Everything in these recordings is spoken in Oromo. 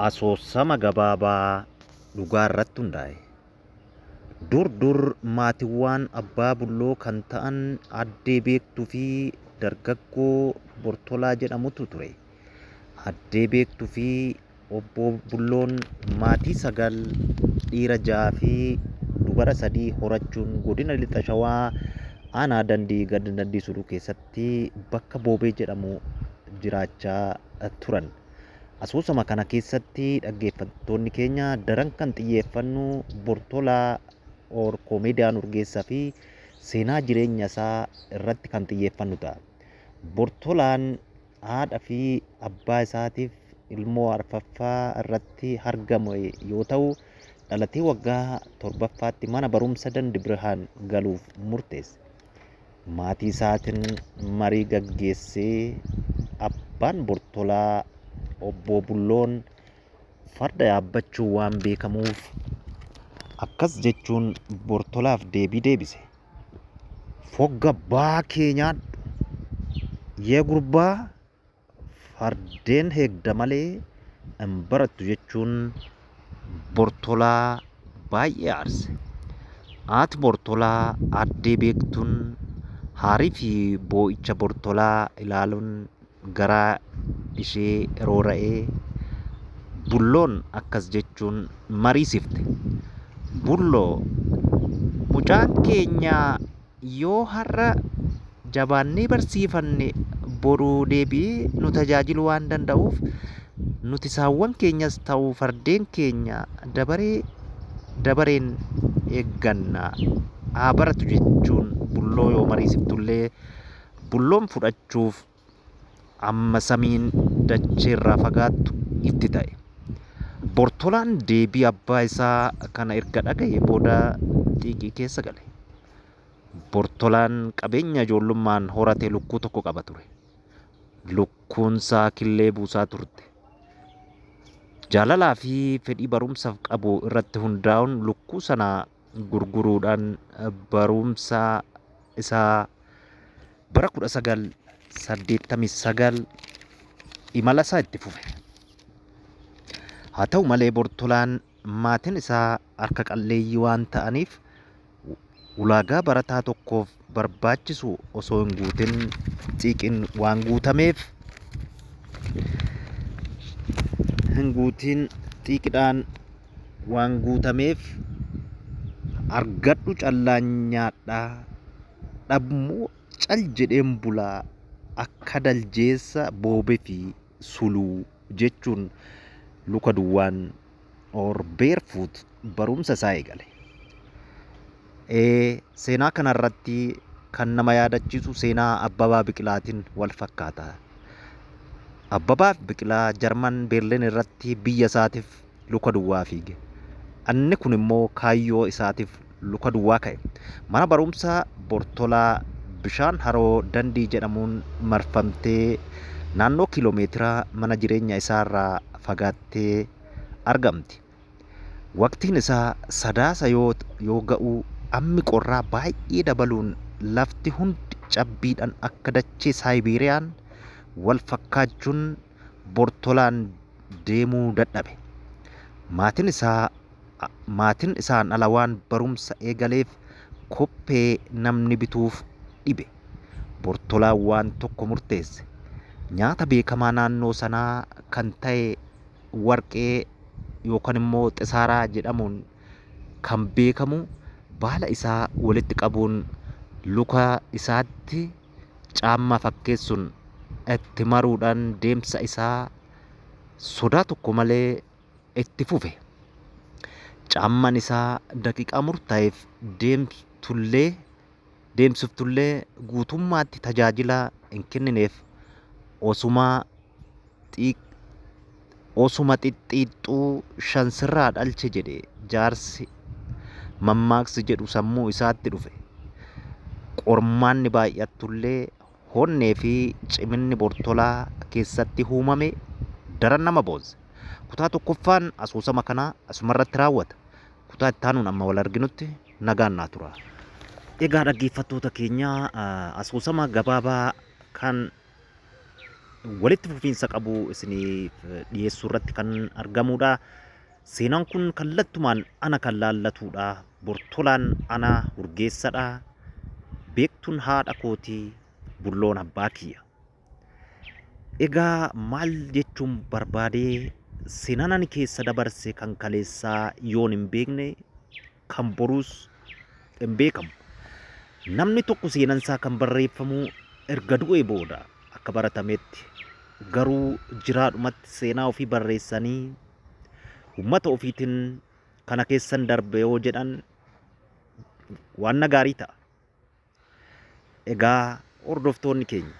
Asoosama gabaabaa dhugaa irratti hundaa'e. Dur dur maatiiwwan abbaa Bulloo kan ta'an Aaddee Beektuu fi dargaggoo Bortolaa jedhamutu ture. Aaddee Beektuu fi Obbo Bulloon maatii 9, dhiira 6 fi dubara 3 horachuun godina Lixa Shawaa aanaa Dandii ganda Dandii Suluu keessatti bakka Boobee jedhamu jiraachaa turan. Asoosama kana keessatti dhaggeeffattoonni keenya daran kan xiyyeeffannu Bortolaa or Koomediyaan Urgeessaa fi seenaa jireenya isaa irratti kan xiyyeeffannu ta'a. Bortolaan haadha fi abbaa isaatiif ilmoo arfaffaa irratti argame yoo ta'u, dhalatee waggaa torbaffaatti mana barumsa Dandi Birhaan galuuf murteesse. Maatii isaatiin marii gaggeessee abbaan Bortolaa Obbo Bulloon farda yaabbachuun waan beekamuuf akkas jechuun Bortolaaf deebii deebise. Fogga abbaa kee nyaadhu. Yee gurbaa Fardeen heegda malee hin barattu jechuun Bortolaa baay'ee aarse. Haati Bortolaa Aaddee Beektuun haarii fi boo'icha Bortolaa ilaaluun garaa ishee roora'ee Bulloon akkas jechuun mariisifte. Bulloo, mucaan keenya Yoo har'a jabaannee barsiifanne boru deebi'ee nu tajaajiluu waan danda'uuf nuti saawwan keenyas ta'u fardeen keenya dabaree dabareen eegganna haa baratu jechuun Bulloo yoo mariisiftullee Bulloon fudhachuuf amma samiin dacheerraa fagaattu itti ta'e. Bortolaan deebii abbaa isaa kana erga dhaga'ee booda xiiqii keessa gale. Bortolaan qabeenya ijoollummaan horate lukkuu tokko qaba ture. Lukkuunsaa killee buusaa turte. Jaalalaa fi fedhii barumsaaf qabu irratti hundaa'uun lukkuu sana gurguruudhaan barumsa isaa bara 1989 imala isaa itti fufe. Haa ta'u malee Bortolaan maatiin isaa harka qalleeyyii waan ta'aniif ulaagaa barataa tokkoof barbaachisu osoo hin guutin xiiqiin waan guutameef hin guutiin xiiqidhaan waan guutameef argadhu callaan nyaadhaa dhabummoo cal jedheen bula akka daljeessa boobefi suluu jechuun luka duwwaan or barefoot barumsa isaa eegale. Ee seenaa kana irratti kan nama yaadachiisu seenaa Abbabaa Biqilaatiin wal fakkaata. Abbabaa Biqilaa Jarman Beerlin irratti biyya isaatiif luka duwwaa fiige. Inni kun immoo kaayyoo isaatiif luka duwwaa ka'e. Mana barumsa Bortolaa bishaan haroo Dandii jedhamuun marfamtee naannoo kiiloomeetira mana jireenya isaarraa fagaattee argamti. Waqtiin isaa Sadaasa yoo yoo ga'u ammi qorraa baay'ee dabaluun lafti hundi cabbiidhaan akka dachee Saayibeeriyaan wal fakkaachuun Bortolaan deemuu dadhabe. Maatiin isaa maatiin isaan ala waan barumsa eegaleef koppee namni bituuf dhibe. Bortolaan waan tokko murteesse. Nyaata beekamaa naannoo sanaa kan ta'e warqee yookaan immoo xisaaraa jedhamuun kan beekamu baala isaa walitti qabuun luka isaatti caammaa fakkeessuun itti maruudhaan deemsa isaa sodaa tokko malee itti fufe. Caammaan isaa daqiiqaa murtaa'eef deemtullee deemsiftullee guutummaatti tajaajila hin kennineef osuma osuma xixxiixxuu shan sirraa dhalche jedhe jaarsi mammaaksi jedhu sammuu isaatti dhufe. Qormaanni baay'attullee honnee fi ciminni Bortolaa keessatti uumame daran nama boonse. Kutaa tokkoffaan asoosama kanaa asumarratti raawwata. Kutaa itti aanuun amma wal arginutti nagaan naa tura. Egaa dhaggeeffattoota keenya asoosama gabaabaa kan walitti fufiinsa qabu isiniif dhiyeessuu irratti kan argamudha. Seenaan kun kallattumaan ana kan laallatudha. Bortolaan ana Urgeessadha. Beektuun haadha kootii, Bulloon abbaa kiyya. Egaa maal jechuun barbaadee seenaan ani keessa dabarse kan kaleessaa yoon hin beekne kan boruus hin beekamu. Namni tokko seenansaa kan barreeffamu erga du'ee booda akka baratametti garuu jiraadhumatti seenaa ofii barreessanii uummata ofiitiin kana keessan darbe yoo jedhan waan gaarii ta'a. Egaa hordoftoonni keenya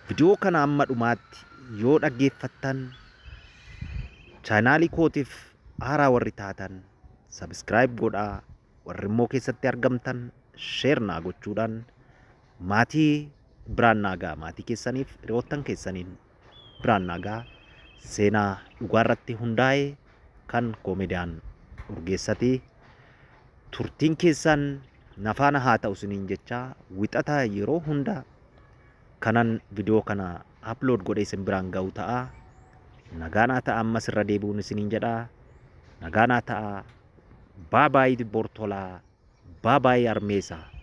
viidiyoo kana amma dhumaatti yoo dhaggeeffattan chaanaalii kootiif haaraa warri taatan subscribe godhaa, warri immoo keessatti argamtan share naa gochuudhaan maatii biraan naa ga'a, maatii keessaniif hiriyoottan keessaniin biraan naa ga'a. Seenaa dhugaarratti hundaa'e kan koomediyaan Urgeessatii. Turtiin keessan nafaana haa ta'u isiniin jecha wixata yeroo hunda kanan viidiyoo kana upload godhee isin biraan ga'u ta'a. Nagaan haa ta'a, ammas irra deebi'uun isiniin jedha. Nagaan haa ta'a. Bye bye Bortolaa. Bye bye Armeesaa.